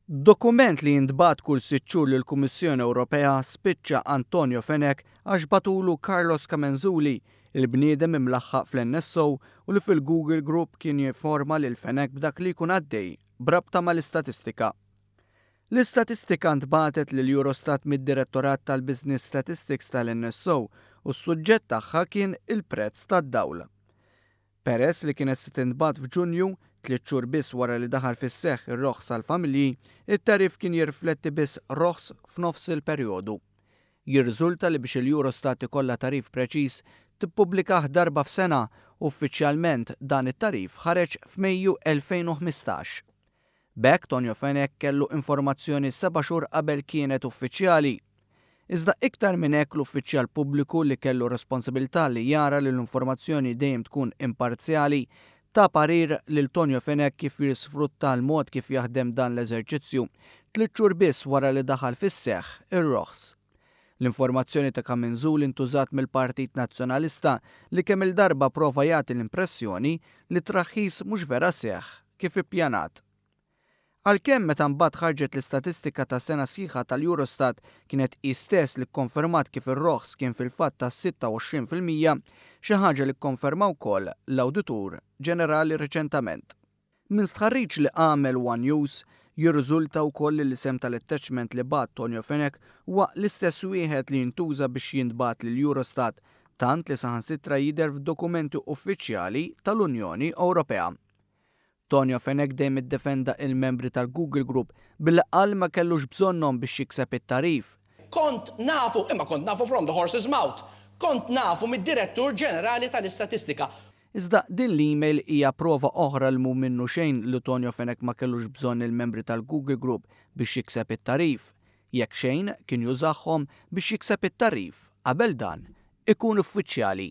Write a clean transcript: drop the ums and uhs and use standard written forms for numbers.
Dokument li jintbagħat kull sitt xhur lill-Kummissjoni Ewropea spiċċa għand Tonio Fenech għax bagħtulu Carlos Camenzuli, il-bniedem imlaħħaq fl-NSO u li fil-Google Group kien jinforma lil Fenech b'dak li jkun għaddej b'rabta mal-istatistika. L-istatistika ntbagħtet lil Eurostat mid-Direttorat tal-Business Statistics tal-NSO u s-suġġett tagħha kien il-prezz tad-dawl. Peress li kienet se tintbagħat f'Ġunju, tliet xhur biss wara li daħal fis-seħħ ir-roħs għall-familji, it-tagħrif kien jirrifletti biss roħs f'nofs il-perjodu. Jirriżulta li biex il-Eurostat ikollha tagħrif preċiż, tippubblikah darba f'sena u uffiċjalment dan it-tagħrif ħareġ f'Mejju 2015. B'hekk Tonio Fenech kellu informazzjoni seba' xhur qabel kienet uffiċjali. Iżda iktar minn hekk l-uffiċjal pubbliku li kellu r-responsabilità li jara li l-informazzjoni dejjem tkun imparzjali ta parir lil Tonio Fenech kif jisfrutta l-mod kif jaħdem dan l-eżerċizzju tliet xhur biss wara li daħal fis-seħħ ir-roħs. L-informazzjoni ta' Camenzuli ntużat mill-Partit Nazzjonalista li kemm-il darba prova jagħti l-impressjoni li t-traħħis mhux vera seħħ kif ippjanat. Għalkemm meta mbagħad ħarġet l-istatistika ta' sena sħiħa tal-Eurostat kienet hi stess li kkonfermat kif ir-roħs kien fil-fatt ta' 26%, xi ħaġa li kkonferma wkoll l-Awditur Ġenerali riċentament. Minn stħarriġ li għamel one News, jirriżulta wkoll li l-isem tal-attachment li bagħat Tonio Fenech huwa l-istess wieħed li jintuża biex jintbagħat lill-Eurostat, tant li saħansitra jidher f'dokumenti uffiċjali tal-Unjoni Ewropea. Tonio Fenech dejjem iddefenda il-membri tal-Google Group billi qal ma kellux bżonnhom biex jikseb it-tagħrif. Kont nafu, imma kont nafu from the horse's mouth, kont nafu mid-Direttur Ġenerali tal-Istatistika. Iżda din l-email hija prova oħra li mhu minnu xejn li Tonio Fenech ma kellux bżonn il-membri tal-Google Group biex jikseb it-tagħrif. Jekk xejn, kien jużahom biex jikseb it-tagħrif qabel dan ikun uffiċjali.